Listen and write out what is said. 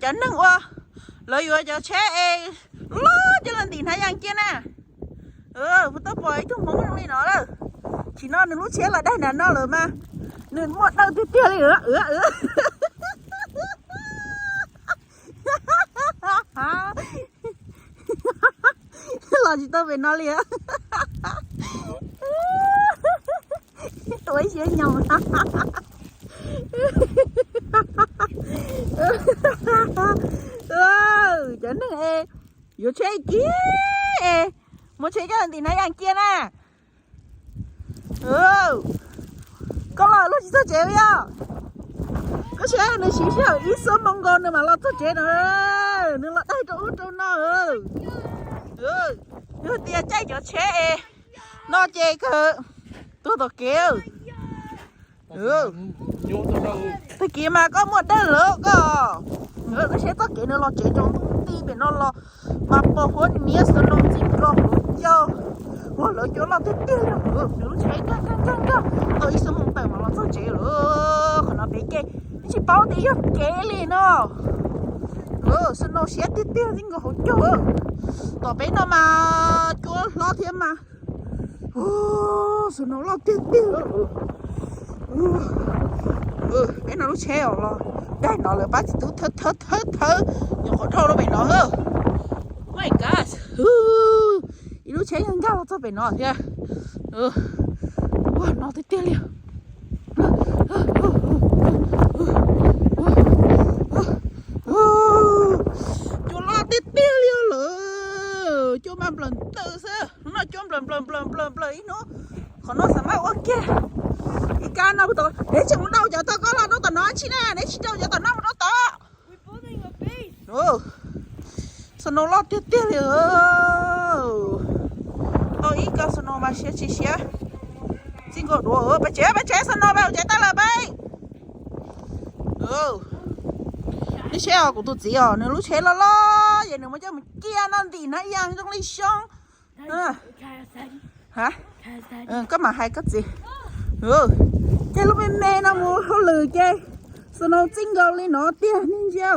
Cov neeg ua, lawv yuav cov tsheb es loj coj los ntim hnab yas cia na. Kuv twb pom ib tug Hmoob zoo li no lawm. Tsis no nws lub tsheb los daig nram no lawm mas nws muaj dawb tiag tiag li. Los tsis tau pem no li. Ua siab nyoos. Cov neeg es yuav tsheb kiag es muab tsheb coj ntim hnab yas cia na. Koj los luag tsis txog tsev li os. Koj saib nws siv sij hawm ib xuab moos nkaus nws mam los txog tsev no. Nws los daig rau ub rau no. Yog tias caij cov tsheb es no ces kawg tuag tom kev. Tag kis mas koj muaj dawb lawm koj. Koj saib txoj kev nws los tsev rau ntuj nti pem no los mas pos huab niab snow ntxim nkaus hauv caug. Ua lawv cua loj tiag tiag li. Nws lub tsheb nkag nkag nkag nkag tau ib xuab moos tawm mas los txog tsev lawm. Qhov no pem kev, tsis paub tias yog kev li no. Snow siab tiag tiag ntxim nkaus hauv caug. Tom peb no mas cua hlob thiab mas. Snow loj tiag tiag. Peb no lub tsheb os los daig no lawm, pab txiv tub thawb thawb thawb thawb nyuam qhuav dhau rau pem no. My God, ib lub tsheb yeej nkag los txog pem no thiab. Ua no tiag tiag li. Cua loj tiag tiag li lawm, cua mas nplawm nplawm xwb no, cua nplawm nplawm nplawm nplawm nplawm ib hnub. Qhov no xam maj ua kiag. Ib kab no, neb tseem mus rau cov tod, koj los rau tom no tsis na, neb tsis rau cov tom no mus rau tod. Snow loj tiag tiag li. Tau ib kab snow mas siab tsis siab. Txij nkaus duav, pab tsev pab tsev snow pab tsev tag lawm peb. Nej saib os, kuv tus txiv os, nws lub tsheb loj loj ces nws muab coj mus cia no ntim hnab yas zoo li xyoob. Koj mam hais koj txiv. Ces lub me me no mus hauj lwm ces snow txij nkaus li no tiag nej ntsia.